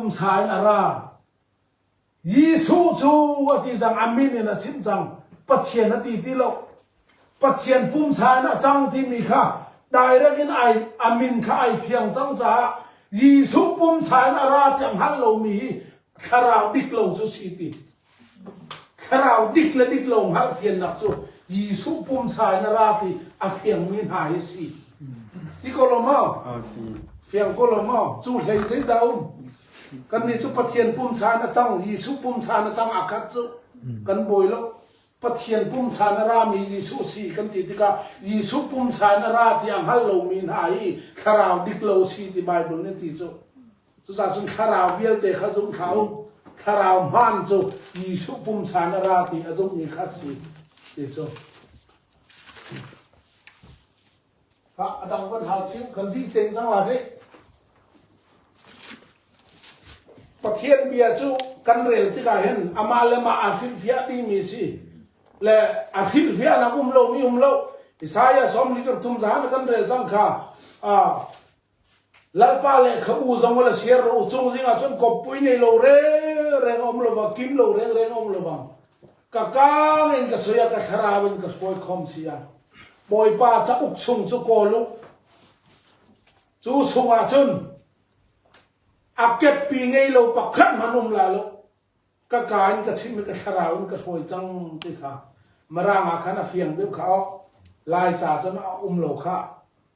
pumsa in a ra. Jesuh cu a ti cang, a min in a chim cang, Pathian a ti ti lo. Pathian pumsa in a cang timi kha direct in ai, a min kha ai fiang cang caah Jesuh pumsa in a ra tiang hngalh lomi hi thlarau dik lo cu si ti. Thlarau dik le dik lo hngalh fiannak cu Jesuh pumsa in a ra ti a fiangmi hna hi si. Ti ko lo maw? Fiang ko lo maw? Cu hlei zeidah um? Kannih cu Pathian pumsa in a cang, Jesuh pumsa in a cang aa khat cu. Kan bawi lo. Pathian pumsa in a rami Jesuh si kan ti tikah Jesuh pumsa in a ra ti a hngal lomi hna hi thlarau dik lo si ti Bible nih ti cu. Cucaah cun thlarau vialte kha zum hlah u. Thlarau hmaan cu Jesuh pumsa in a ra ti a zummi kha si ti cu. A dang van hal chim kan dih teng cang la hih. Pathian bia cu kan rel tikah hin amah le mah aa hrilhfiah dihmi si le a hrilhfiahnak um lomi um lo. Isaiah sawm li thum zahan kan rel cang kha Lalpa lehkhabu zong la siar rawh u cung zingah cun koppui nei lo rengreng a um lo va kim lo rengreng a um lo bang ka kang in ka soi ah ka thlarau in ka hruai khom si ah Bawipa cauk chung cu kawl u cu chungah cun a keppi ngei lo pakhat hmanh um lai lo ka ka in ka chim i ka thlarau in ka hruai cang ti kha Mirang ah khan a fiang deuh kha awk Laica cun a um lo kha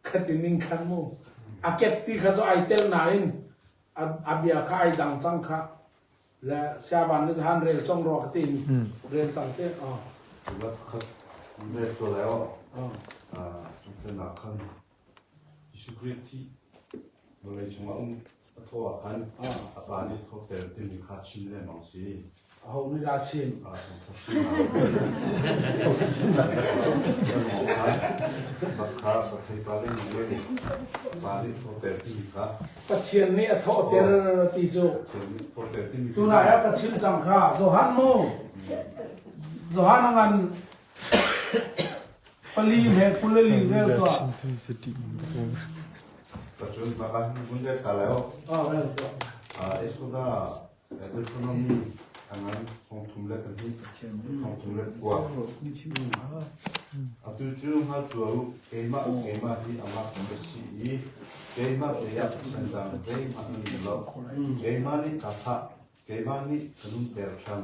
khati ning khan mu a kep ti kha cu ai tel nain a bia kha ai dang cang kha le siaban ni zahan rel cong ro ka tin rel cang te oh Khat rel ko lai o ah khan Jesuh Khrih thi vawlei cungah um a thaw ah khan a pa nih thawter timi kha chim lengmang si. Aho nih dah chim? Pathian nih a thawhter ti cu tunai ah ka chim cang kha Johan mu Johan a ngan Pali he kuleli vel tuah. Pacun makan bunde kaleo. Ah vel tuah. Esoda Deuteronomy angan thongthum le pahnih thongthum le kua. Atu cu hngal tuah u keimah keimah hi amah ka si i keimah lei ah sandang zeihmanh nan um lo. Keimah nih ka thah Keimah nih ka nunter ṭhan,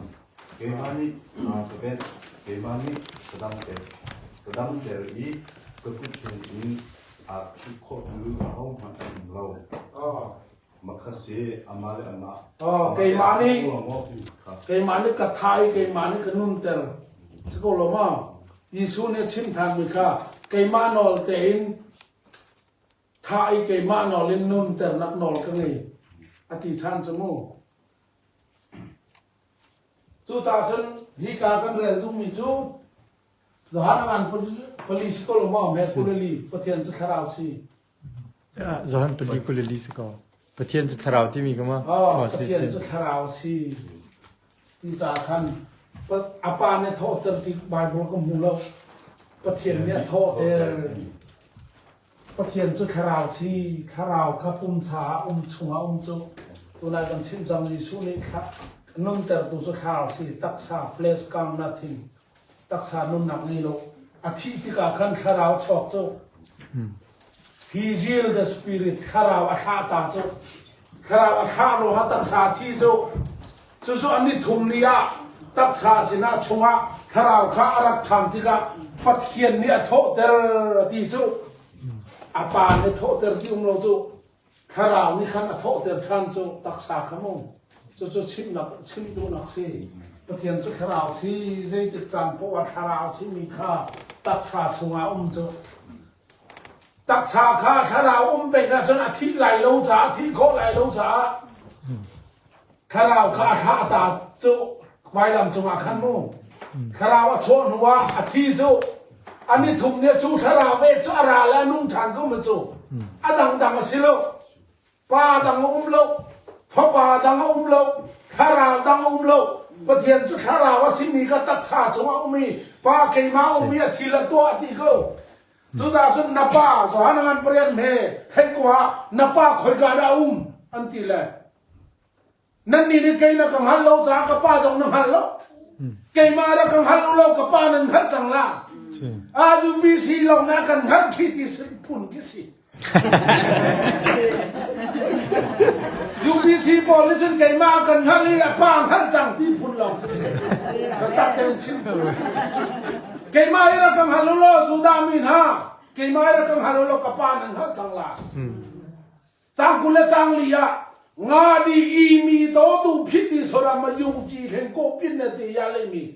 keimah nih hna ka benh, keimah nih ka damter, ka damter i ka kut chungin aa ṭhit khawhtu ahohmanh an um lo. Mah kha si amah le amah. Keimah nih keimah nih ka thah i keimah nih ka nunter. Si ko lo maw? Jesuh nih a chim ṭhanmi kha keimah nawl tein Thah i keimah nawl in nunternak nawl ka ngei, a ti ṭhan cu mu. Cucaah cun hika kan rel duhmi cu Johan a ngan pali si ko lo maw? Meh kulili Pathian cu thlarau si. Johan pali kulili si ko. Pathian cu thlarau timi ka ma? Oh, Pathian cu thlarau si. Ti caah khan a pa nih thawhter ti Bible ka hmu lo. Pathian nih a thawhter. Pathian cu thlarau si, thlarau kha pumsa ah um chungah um cu. Tunai kan chim cang Jesuh nih nuntertu cu thlarau si, taksa flesh count nothing. Taksa nunnak ngei lo. A thih tikah khan thlarau chuak cu. He zeal the spirit, thlarau a thlah ta cu. Thlarau a thlah ruangah taksa thi cu. Cucu an ni thum ni ah taksa sinah chungah thlarau kha a rat ṭhan tikah Pathian nih a thawhter ti cu a pa nih thawhter ti um lo cu thlarau nih khan a thawhter ṭhan cu taksa kha mu cucu chimnak chim duhnak si Pathian cu thlarau si zeitik caan poah ah thlarau simi kha taksa chungah um cu Taksa kha thlarau um peng ahcun a thih lai lo caah thih khawh lai lo caah thlarau kha a thlah ta cu vailam cungah khan mu thlarau a chuah hnu ah a thi cu an i thum nih cu thlarau ve cu a ra le a nung ṭhan ko ma cu a dangdang a si lo Pa dang a um lo, Fapa dang a um lo, Thlarau dang a um lo. Pathian cu Thlarau a simi ka taksa chungah um i Pa keimah um i a thil a tuah a ti ko. Cucaah cun na pa Johan ngan pariat hme theih ko ah na pa khoika dah a um an ti le. Nannih nih kei na ka hngal lo caah ka Pa zong na hngal lo. Keimah rak ka hngal u law ka Pa nan hngalh cang la. A UBC lawng na kan hngalh khi ti phun khi si. UBC pawl nih cun keimah a kan hngalh i a pa hngalh cang ti phun lawng khi si. Biatak tein chim cu. Keimah hi rak ka hngal u law Judah mi hna, keimah hi rak ka hngal u law ka pa nan hngalh cang la. Cang 20 le cang li ah nga di i mi to tu phit mi sora ma yung chi hleng ko pin na te ya le mi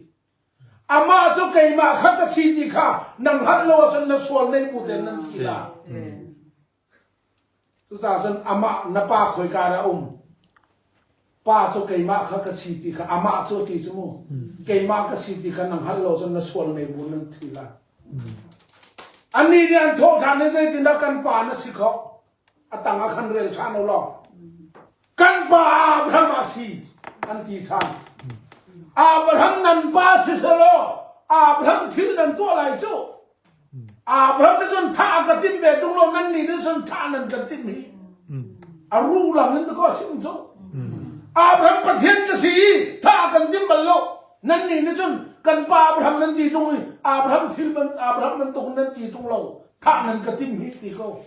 Amah cu keimah kha ka si ti kha nang hngalh lo ahcun na sual nei bu ten nan si la. Cucaah cun amah na pa khoika dah um? Pa cu keimah kha ka si ti kha amah cu ti cu mu. Keimah ka si ti kha nang hngalh lo cun na sual nei bu nan thi la. Annih nih an thawh ṭhan i zeitindah kan pa na si khawh? A tang ah khan rel ṭhan u law kan pa Abraham a si an ti ṭhan. Abraham nan pa si selaw Abraham thil nan tuah lai cu. Abraham nih cun thah a ka timh ve tung lo nan nih nih cun thah nan kan timh hi. A ru lang in ka sim cu. Abraham Pathian ka si i thah a kan timh bal lo. Nan nih nih cun kan pa Abraham nan ti tung i Abraham thil ban Abraham bantuk nan ti tung lo. Thah nan ka timh hi ti ko.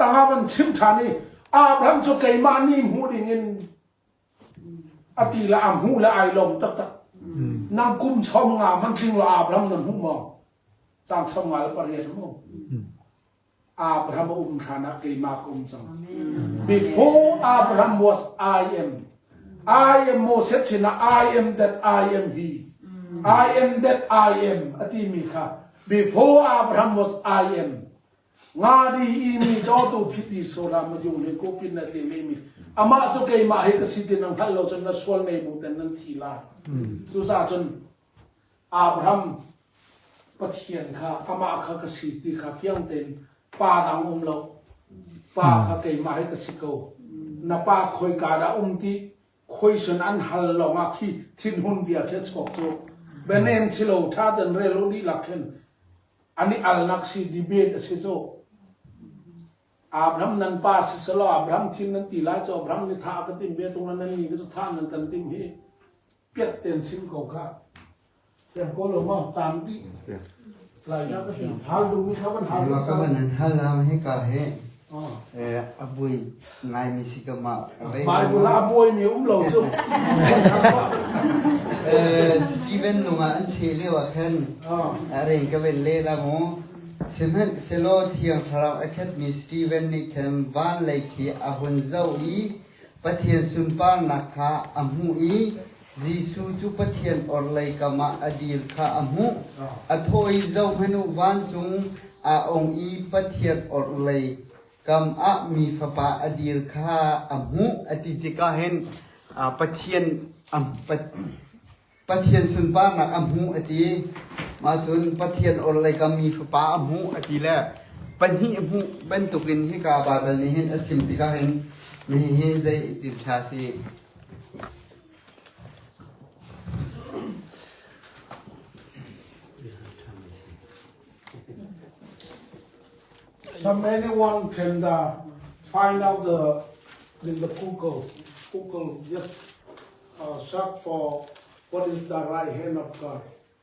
Tangah van chim ṭhan i Abraham cu keimah ni hmuh dingin a ti le a hmuh le ai lawm taktak. Nang kum 50 hmanh tling lo Abraham na hmuh maw? Cang 58 mu. Abraham a um hlan ah keimah ka um cang. Before Abraham was I am. I am Moses sinah I am that I am he. I am that I am a timi kha before Abraham was I am. Nga di i mi dawtu phit i sola ma yung le ko pin na te le mi amah cu keimah hi ka si ti nang hngalh lo cun na sual nei bu ten nan thi lai. Cucaah cun Abraham Pathian kha amah kha ka si ti kha fiang tein pa dang um lo. Pa kha keimah hi ka si ko. Na pa khoika dah um ti question an hal lawngah khi thinhun bia khi a chuak cu. Bianem si lo tha ten rel u dihlak khin an i alnak si debate a si cu. Abraham nan pa si selaw Abraham thin nan ti lai cu Abraham nih thah a ka timh ve tung nan nih cu thah nan kan timh hi. Piat ten chim ko kha. Fiang ko lo maw caan dih. Lai na ka ti. Hal duh mi kha van hal. Ma ka van an hal am he ka he. A bui ngai mi si ka ma. Bible ah a buai mi um lo cu. Steven nung ah an che lio ah khan a reng ka ven le la mu. Sihmanhsehlaw Thiang Thlarau a khat mi Steven nih khan van lei khi a hun zoh i Pathian sunparnak kha a hmuh i Jesuh cu Pathian orhlei kam ah a dir kha a hmuh. A thawh i, Zohhmanh u, vancung aa ong i Pathian orhlei kam ah Mi Fapa a dir kha a hmuh, a ti tikah hin Pathian Pathian sunparnak a hmuh a ti. Mah cun Pathian orhlei kam mi fapa a hmuh a ti le pahnih hmuh bantukin hika Baibal nih hin a chim tikah hin nihin zei tin thla si. Some anyone can find out the in the Google Google just Search for what is the right hand of God.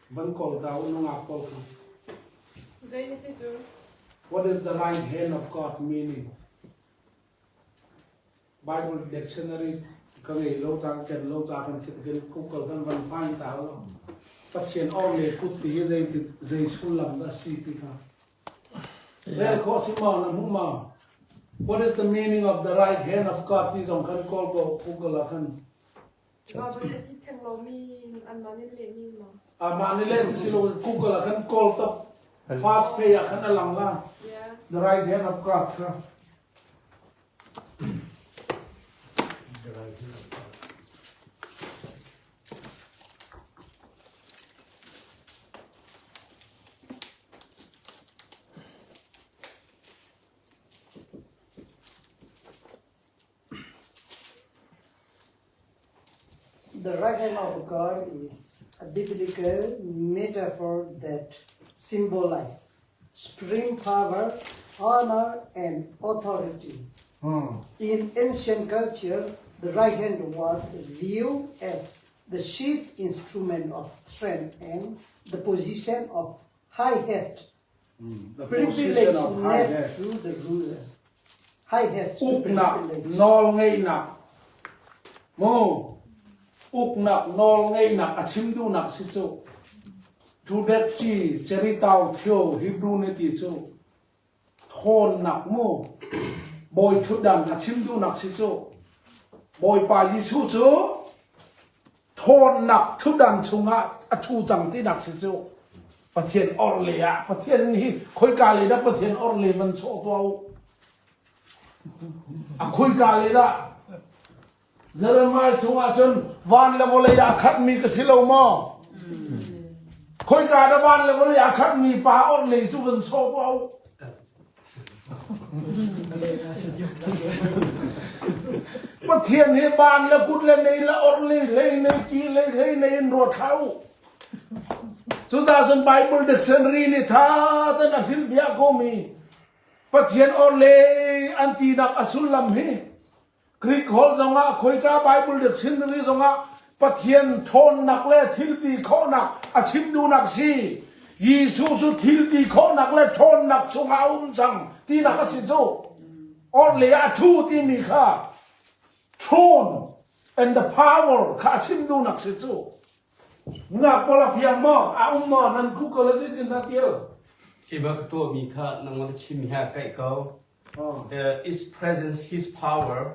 Van kawl ta u nungak pawl kha. Zei ti cu? What is the right hand of God meaning? Bible dictionary ka ngei lo ta ken lo ta kan kan Google kan van find ta lo. Pathian or le kut ti hi zei zei sullam dah si ti kha. Rel khawh si maw na hmu maw? What is the meaning of the right hand of God ti zong kan kawl ko Google ah khan. Bible a ti theng lomi anmah nih lehmi maw? Amah nih leh ti si lo Google ah khan kawl top fast pay ah khan a lang la. The right hand of God kha. The right hand of God. The right hand of God is a biblical metaphor that symbolizes supreme power, honor, and authority. In ancient culture, The right hand was viewed as the chief instrument of strength and the position of highest The position privilege of next highest. to the ruler. Highest Uknak privilege. nawlngeihnak mu uknak nawlngeihnak a chim duhnak si cu Tudek ci Ceritau Thio Hebrew nih ti cu thawnnak mu bawi thutdan a chim duhnak si cu Bawipa Jesuh cu thawnnak thutdan chungah a ṭhu cang tinak si cu Pathian orhlei ah Pathian hi khoika lei dah Pathian orhlei van chawh tuah u a khoika lei dah Jeremiah chungah cun van le vawlei ah khatmi ka si lo maw khoika dah van le vawlei ah khatmi pa orhlei cu van chawh tuah u Pathian hi ban le kut le nei le orh le hlei nei ki le hlei nei in ruat hlah u. Cucaah cun Bible dictionary nih tha ten a hrilhfiah ko mi Pathian orh le an tinak a sullam hi Greek holh zongah khoika Bible dictionary zongah Pathian ṭhawnnak le thilti khawhnak a chim duhnak si. Jesuh cu thilti khawhnak le ṭhawnnak chungah a um cang tinak a si cu. Orhlei ah a ṭhu timi kha throne and the power kha a chim duhnak si cu. Ngak pawl a fiang maw? A um maw? Nan Google a zeitin dah tial? Khi bak ka tuahmi kha nangmah na chimmi he a kaih ko. His presence, his power,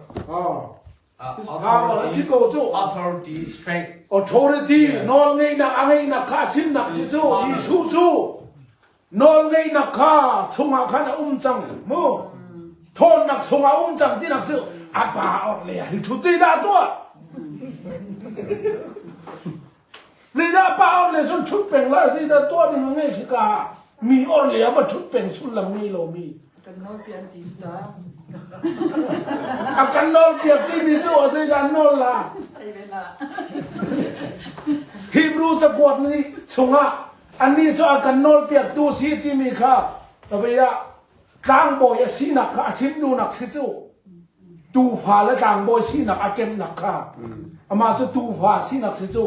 His power a si ko cu. Authority, strength. Authority, nawlngeihnak a ngeihnak kha a chimnak si cu. Jesuh cu nawlngeihnak kha chungah khan a um cang mu. Thawnnak chungah a um cang tinak cu a pa or le hi thu zeidah tuah? Zeidah pa or le cun thut peng lai zeidah tuah ding a ngei khi ka mi or le a va thut peng sullam ngei lomi. Kan nawl pian ti ta. A kan nawl piak timi cu a zeidah nawl la? Hebrew cakuat nih chungah annih cu a kan nawl piaktu si timi kha ah tlangbawi a sinak kha a chim duhnak si cu tuufa le tlangbawi sinak a kemnak kha amah cu tuufa sinak si cu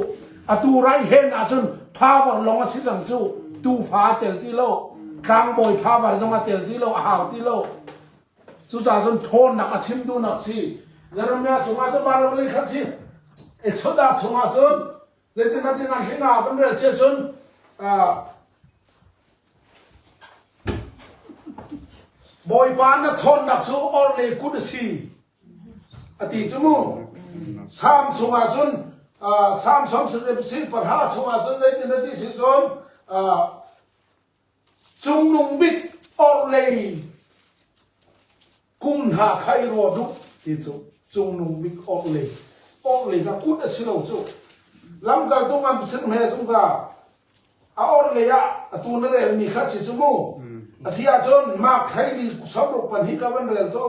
atu right hand ahcun power lawng a si cang cu tuufa a tel ti lo tlangbawi power zong a tel ti lo a hau ti lo cucaah cun thawnnak a chim duhnak si Jeremiah chungah cun Bible khat si Exodus chungah cun zeitin a tin an hlinga van rel cia cun Bawipa na thawnnak cu orhlei kut a si a ti cu mu. Salm chungah cun Salm 110 chungah cun zeitin a ti si cun cungnung bik orhlei kum hna kha i ruat u ti cu cungnung bik orhlei orhlei kha kut a si lo cu lamkaltu ngan sin he zung ka a orhlei ah atu na relmi kha si cu mu a si ahcun Mark thlaili 60 pan hi ka van rel to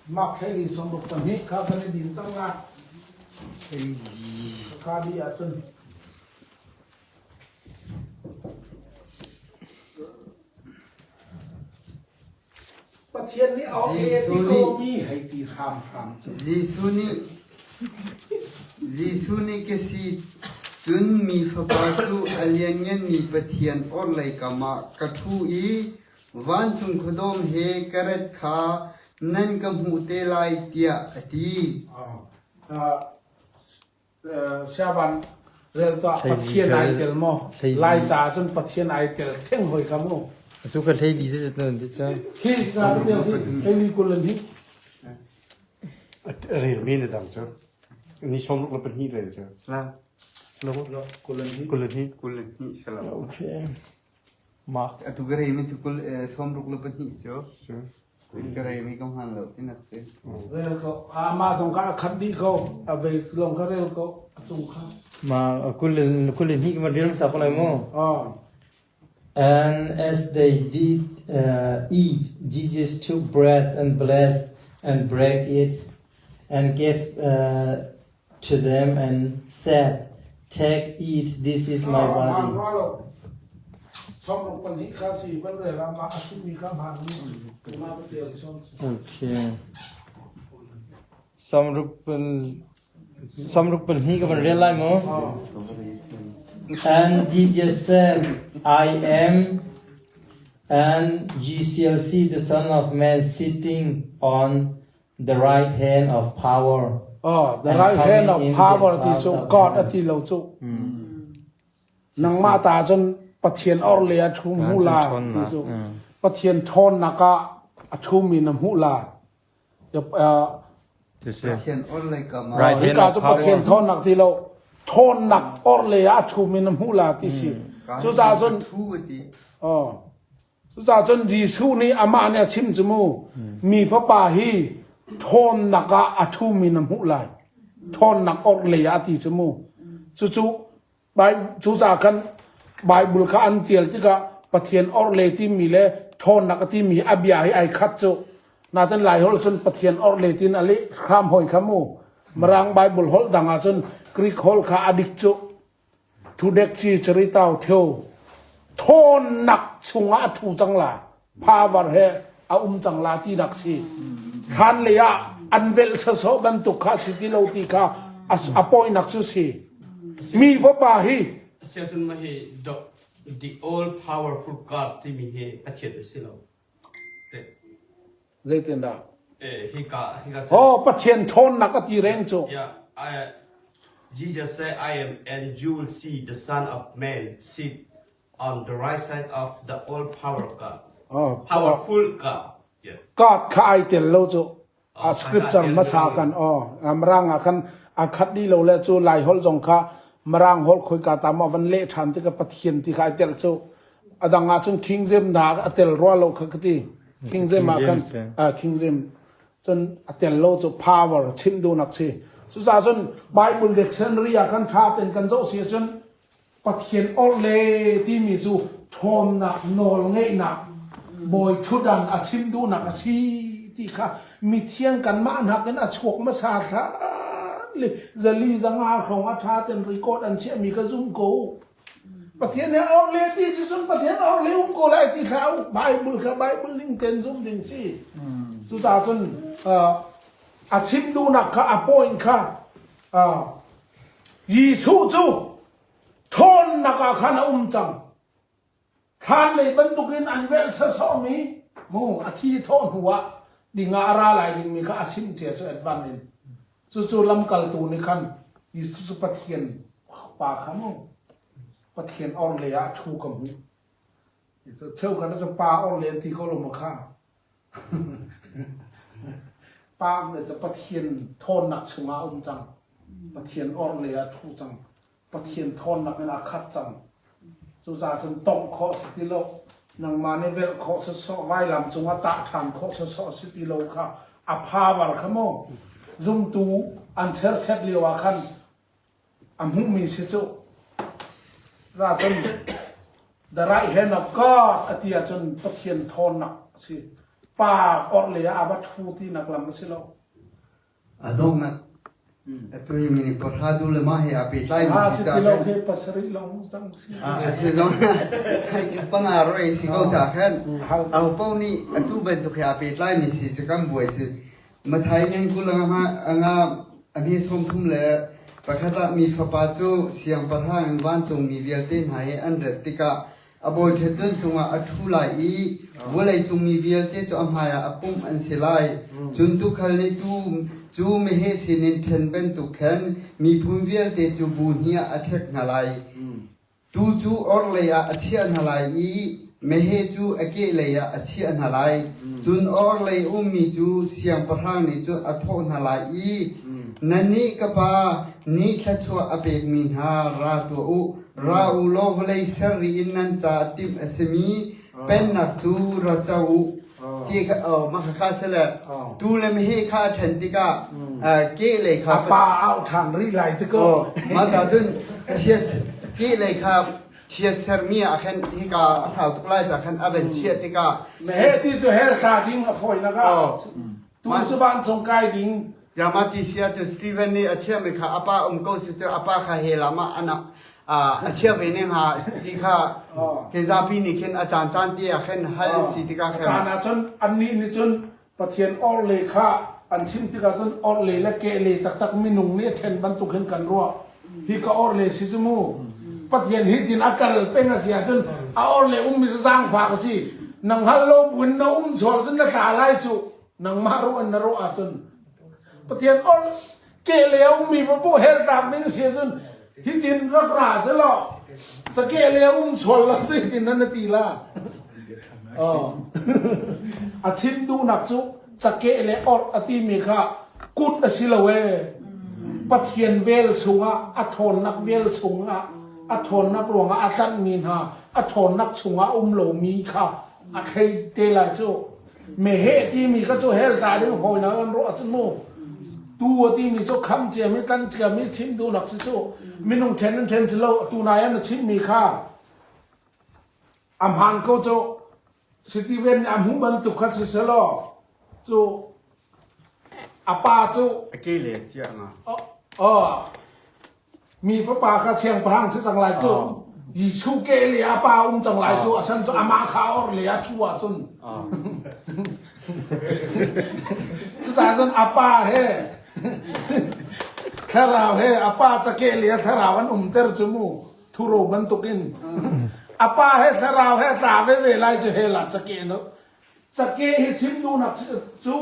Mark thlaili 60 pan hi kha kan i din cang la ka di ahcun Pathian nih a Jesuh nih mi hei ti hramhram cu. Jesuh nih Jesuh nih ka si cun mi fapa cu a liannganmi Pathian orhlei kam ah ka ṭhu i vancung khuadawm he ka rat kha nan ka hmuh te lai tiah a ti. Siaban rel tuah Pathian ai tel maw? Lai ca cun Pathian ai tel theng hoi ka mu. Atu ka hlei li zet nan ti cha. Hi ca te hi hlei li kul hi. Rel mi na dang cu. Ni som ruk le pahnih rel cu. La. Lo kulan hi. Kulan hi. Kulan hi salam. Okay. Mark. Atu ka rei mi cu kul som ruk le pahnih cu. Ka rei mi ka hman lo tinak si. Rel ko. Amah zong kha a khat dih ko. A vei lawng kha rel ko. A cung kha. Ma kul kul hnih ma rel sa ko lai mu. Oh. And as they did eat, Jesus took bread and blessed and brake it and gave to them and said, Take, eat, this is my body. Sawmruk pahnih kha si van rel ah mah a chimmi kha hmaanmi mah ka tial chom. Okay. Samruk samruk pahnih ka van rel lai maw? And Jesus said, I am, and ye shall see the Son of Man sitting on the right hand of power. Oh, the and right hand coming of in the power ti clouds cu of God a heaven. ti lo cu. Nangmah ta cun Pathian orhlei ah ṭhu hmu la ti cu Pathian ṭhawnnak ah a ṭhumi na hmuh la. Pathian orhlei kam ah. Right hand Hika of cu Pathian power. ṭhawnnak ti lo ṭhawnnak orhlei ah a ṭhumi na hmuh la ti si. Cucaah cun Thu ti. oh, cucaah cun Jesuh nih amah nih a chim cu mu mi fapa hi ṭhawnnak ah a ṭhumi na hmuh lai. Ṭhawnnak orhlei ah a ti cu mu. Cucu Cucaah khan Baibal kha an tial tikah Pathian orhlei timi le ṭhawnnak a timi a bia hi ai khat cu. Nain Laiholh cun Pathian orhlei tiin a leh hram hoi kha mu. Mirang Baibal holh dang ahcun Greek holh kha a dik cu. Thudek ci charitau theo ṭhawnnak chungah a ṭhu cang la. Power he a um cang la tinak si. Thlan lei ah an velh sasawh bantuk kha si ti lo ti kha a pawinak cu si. Mi fapa hi Asiahcun mah hi the, the all powerful God timi hi Pathian a si lo. Zeitindah? Eh, hika hika Oh, Pathian ṭhawnnak a ti reng cu. Yeah, I, Jesus said, I am, and you will see the Son of Man sit on the right side of the all power of God. Oh, Powerful God. Yeah. God kha ai tel lo cu. Oh, A scripture ai tel hmasa lo. kan oh Mirang ah khan a khat dih lo le cu Lai holh zong kha Mirang holh khoika ta maw van leh ṭhan tikah Pathian ti kha ai tel cu. A dang ah cun King James hna a tel rua lo kha ka ti. King James ah khan James, eh. ah King James cun a tel lo cu power chim duhnak si. Cucaah cun Bible dictionary ah khan ṭha tein kan zoh si ahcun Pathian orhlei timi cu ṭhawnnak nawlngeihnak bawi ṭhutdan a chim duhnak a si ti kha mithiang kanmah nakin a chuak hmasa hlan le zali zanga hrawng a ṭha ten record an chiahmi ka zum ko. Pathian he orhlei ti si cun Pathian orhlei um ko lai ti thla u Bible kha Bible ning ten zum ding si. Cucaah cun a chim duhnak kha a point kha Jesuh cu ṭhawnnak ah khan a um cang. Thlan lei bantukin an velh sawsawhmi mu a thi thawh hnuah dingah a ra lai dingmi kha a chimh cia cu advan in. Cucu lamkaltu nih khan Jesuh cu Pathian pa kha mu Pathian orhlei ah a ṭhu ka hmuh. Cheukhat cu pa orhlei an ti ko lo maw kha? Pa cu Pathian ṭhawnnak chungah a um cang. Pathian orhlei ah a ṭhu cang. Pathian ṭhawnnak in a khat cang. Cucaah cun tongh khawh si ti lo. Nangmah nih velh khawh sawsawh, vailam cungah tah ṭhan khawh sawsawh si ti lo kha a power kha mu zumtu an cherset lio ah khan a hmuhmi si cu. Cucaah cun the right hand of God a ti ahcun Pathian ṭhawnnak a si. Pa orhlei ah a va ṭhu tinak lam a si lo. A donghnak atu hi minung pahra du le mah he aa pehtlai mi Ah, si si caah ti lo khan hi pasarih lawng cang si. Ah, a si zong panga roi si ko caah khan aho paoh nih atu bantuk he aa pehtlai mi si si kan buai si. Mathai ngan kul anga anga a hme 30 le pakhat ah mi fapa cu siangpahrang in vancungmi vialte hna he an rat tikah a bawi ṭhutdan cungah a ṭhu lai i vawleicung mi vialte cu a hmaiah a pumh an si lai. Cun tuukhal nih tuu cu meheh sinin ṭhen bantuk khan miphun vialte cu bu hnih ah a ṭhek hna lai. Tuu cu orhlei ah a chiah hna lai i meheh cu a kehlei ah a chiah hna lai. Cun orhlei ummi cu siangpahrang nih cun a thawh hna lai i, Nannih ka pa nih thluachuah a pekmi hna ra tuah u. Ra u law vawlei ser ri in nan caah timh a simi pennak cu ra co u. Ti kha mah kha si le tuu le meheh kha a ṭhen tikah kehlei kha A pa au ṭhan rih lai ti ko. Mah ca cun chiat kehlei kha chiat sermi ah khan hika a sau tuk lai ca khan a van chiah tikah Meheh ti cu hell thla ding a fawinak ah tuu cu vancung kai ding Yamati sia cu Steven nih a chiahmi kha a pa um ko si cu a pa kha hell ah mah an. A chia ve ne hnga ti kha ke zapi nih khin a caan caan te ah khin hal si tikah khin. A caan ah cun annih nih cun Pathian orhlei kha an chim tikah cun orhlei le kehlei taktak minung nih a ṭhen bantuk hin kan ruah. Hi ka orhlei si cu mu. Pathian hi tin a kal peng a si ahcun a orhlei ummi cu zaangfak a si. Nang hal lo buin na um sual cun na tla lai cu. Nangmah ruah in na ruah ahcun. Pathian or kehlei a ummi paoh hell tlak ding si ahcun hitin rak ra selaw sakehlei a um sual lo si hitin na ti la. A chim duhnak cu cakeh le orh a timi kha kut a si lo ee. Pathian vel chungah a ṭhawnnak vel chungah a ṭhawnnak ruangah a tlanhmi hna a ṭhawnnak chungah um lomi kha a thlei te lai cu. Meheh timi kha cu hell ta ding hawinak an ruah cun mu. Tu a timi cu kham ciami tlan ciami chim duhnak si cu minung ṭhen in ṭhen si lo tu nai an chimmi kha a hmaan ko cu Steven nih a hmuh bantuk kha si selaw cu a pa cu a ke le cia nga oh Mi fapa kha siangpahrang si cang lai cu. Jesuh ke le a pa um cang lai cu. Asan cu amah kha or le a thu ahcun. Cucaah cun a pa he thlarau he a pa cake le a thlarau an umter cu mu thuro bantukin a pa he thlarau he tla ve ve lai cu he la cake no cake hi chim duhnak cu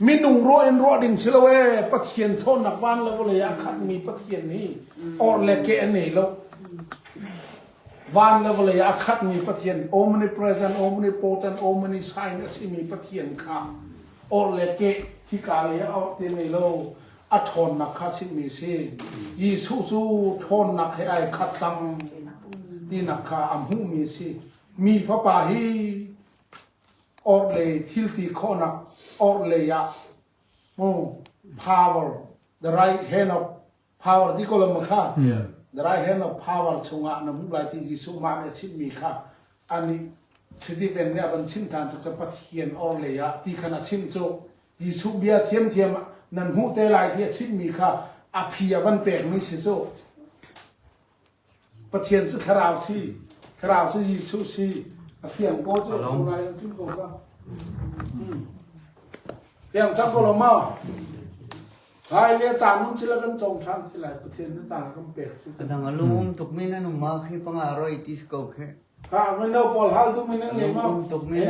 Minung ruah in ruah ding si lo ee Pathian thawnnak van le vawlei ah khatmi Pathian hi or le ke a nei lo. Van le vawlei ah khatmi Pathian omnipresent, omnipotent, omniscient a simi Pathian kha or le ke hika lei ah or te nei lo. A thawnnak kha chimmi si. Jesuh cu thawnnak he ai khat cang tinak kha a hmuhmi si. Mi fapa hi orhlei thilti khawhnak orhlei ah mu power the right hand of power ti ko lo ma kha the right hand of power chungah na hmuh lai ti Jesuh mah nih a chimmi kha ani Stephen nih a van chim than cu Pathian orhlei ah ti khan a chim cu Jesuh bia thiamthiam nan hmuh te lai ti a chimmi kha a phi a van pekmi si cu Pathian cu thlarau si, thlarau cu Jesuh si. A fiang ko cu lai an chim ko ka. Fiang cang ko lo ma? Hai le caan um sila kan cong ṭhan ti lai Pathian na caan kan pek si. Adang a lung tuk mi na nung ma khi panga roi tis ko khe. Ha, mino pawl hal tu mi nan ngei ma? Lung tuk mi.